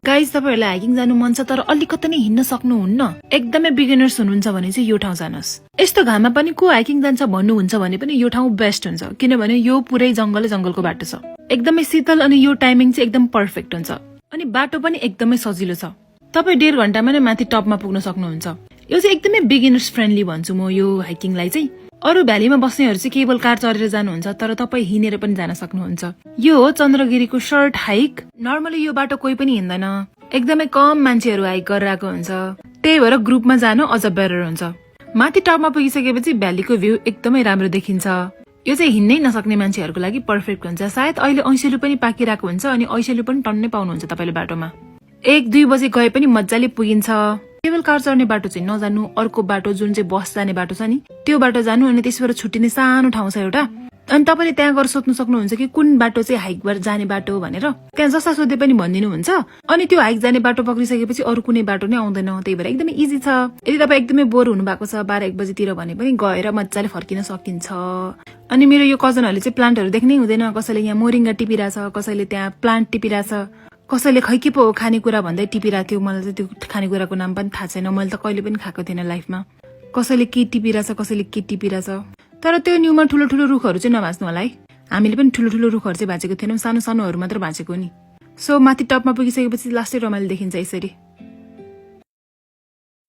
Guys तपाईहरुलाई hiking जानु मन छ तर अलिकति नै हिँड्न सक्नुहुन्न, एकदमै बिगिनर्स हुनुहुन्छ भने चाहिँ यो ठाउँ जानुहोस्। यस्तो घाममा पनि को हाइकिङ जान्छ भन्नुहुन्छ भने पनि यो ठाउँ बेस्ट हुन्छ, किनभने यो पुरै जंगलको बाटो छ। एकदमै शीतल अनि यो टाइमिङ चाहिँ एकदम पर्फेक्ट हुन्छ अनि बाटो पनि एकदमै सजिलो छ। तपाई 1.5 घण्टामा नै माथि टपमा पुग्न सक्नुहुन्छ। यो चाहिँ एकदमै बिगिनर्स फ्रेन्डली भन्छु म यो हाइकिङलाई चाहिँ। अरु भ्यालीमा बस्नेहरु चाहिँ केबल कार चढेर जानुहुन्छ तर तपाई हिँडेर पनि जान सक्नुहुन्छ। यो हो चन्द्रगिरीको सर्ट हाइक। नर्मली यो बाटो कोही पनि हिँड्दैन, एकदमै कम मान्छेहरु हाइक गरिरहेको हुन्छ, त्यही भएर ग्रुपमा जानु अझ बेटर हुन्छ। माथि टपमा पुगिसकेपछि भ्यालीको भ्यू एकदमै राम्रो देखिन्छ। यो चाहिँ हिँड्नै नसक्ने मान्छेहरुको लागि पर्फेक्ट हुन्छ। सायद अहिले ऐसेलु पनि पाकिरहेको हुन्छ अनि ऐसेलु पनि टन्नै पाउनुहुन्छ तपाईले बाटोमा। 1-2 बजे गए पनि मज्जाले पुगिन्छ। केबल कार चढ्ने बाटो चाहिँ नजानु, अर्को बाटो जुन चाहिँ बस जाने बाटो छ नि त्यो बाटो जानु अनि त्यसबाट छुट्टिने सानो ठाउँ छ एउटा। अनि तपाईले त्यहाँ गएर सोध्नु सक्नुहुन्छ कि कुन बाटो चाहिँ हाइकबाट जाने बाटो भनेर। त्यहाँ जसलाई सोधे पनि भनिदिनु हुन्छ अनि त्यो हाइक जाने बाटो पक्रिसकेपछि अरु कुनै बाटो नै आउँदैन। त्यही भएर एकदमै इजी छ। यदि तपाई एकदमै बोर हुनु भएको छ 12-1 बजेतिर भने पनि गएर मज्जाले फर्किन सकिन्छ। अनि मेरो यो कजनहरुले चाहिँ प्लान्टहरु देख्नै हुँदैन, कसैले यहाँ मोरिङ्गा टिपिरहेछ, कसैले त्यहाँ प्लान्ट टिपिरहेछ, कसैले खै के पो हो खानेकुरा भन्दै टिपिरहेको थियो। मलाई चाहिँ त्यो खानेकुराको नाम पनि थाहा छैन, मैले त कहिले पनि खाएको थिएन लाइफमा। कसैले के टिपिरहेछ, कसैले के टिपिरहेछ। तर त्यो न्यूमा ठुलो ठुलो रुखहरु चाहिँ नभाच्नु होला है। हामीले पनि ठुलो ठुलो रुखहरु चाहिँ भाँचेको थिएनौं, सानो सानोहरु मात्र भाँचेको नि। सो माथि टपमा पुगिसकेपछि लास्टै रमाइलो देखिन्छ यसरी।